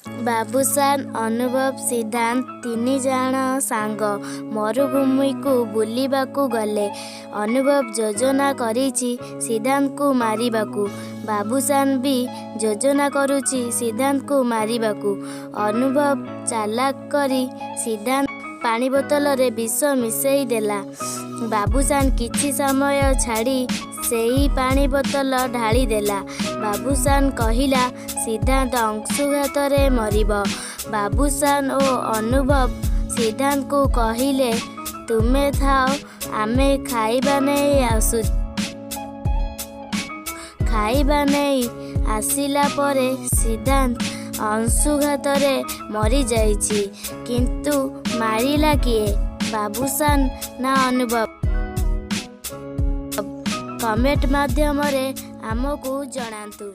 ବାବୁସାନ, ଅନୁଭବ, ସିଦ୍ଧାନ୍ତ ତିନିଜଣ ସାଙ୍ଗ ମରୁଭୂମିକୁ ବୁଲିବାକୁ ଗଲେ। ଅନୁଭବ ଯୋଜନା କରିଛି ସିଦ୍ଧାନ୍ତକୁ ମାରିବାକୁ। ବାବୁସାନ ବି ଯୋଜନା କରୁଛି ସିଦ୍ଧାନ୍ତକୁ ମାରିବାକୁ। ଅନୁଭବ ଚାଲାକ କରି ସିଦ୍ଧାନ୍ତ ପାଣି ବୋତଲରେ ବିଷ ମିଶେଇ ଦେଲା। ବାବୁସାନ କିଛି ସମୟ ଛାଡ଼ି ସେଇ ପାଣି ବୋତଲ ଢାଳିଦେଲା। ବାବୁସାନ କହିଲା ସିଦ୍ଧାନ୍ତ ଅଂଶୁଘାତରେ ମରିବ। ବାବୁସାନ ଓ ଅନୁଭବ ସିଦ୍ଧାନ୍ତକୁ କହିଲେ, ତୁମେ ଥାଅ, ଆମେ ଖାଇବା ନେଇ ଆସୁଛୁ। ଖାଇବା ନେଇ ଆସିଲା ପରେ ସିଦ୍ଧାନ୍ତ ଅଂଶୁଘାତରେ ମରିଯାଇଛି। କିନ୍ତୁ ମାରିଲା କିଏ, ବାବୁସାନ ନା ଅନୁଭବ? କମେଣ୍ଟ ମାଧ୍ୟମରେ ଆମକୁ ଜଣାନ୍ତୁ।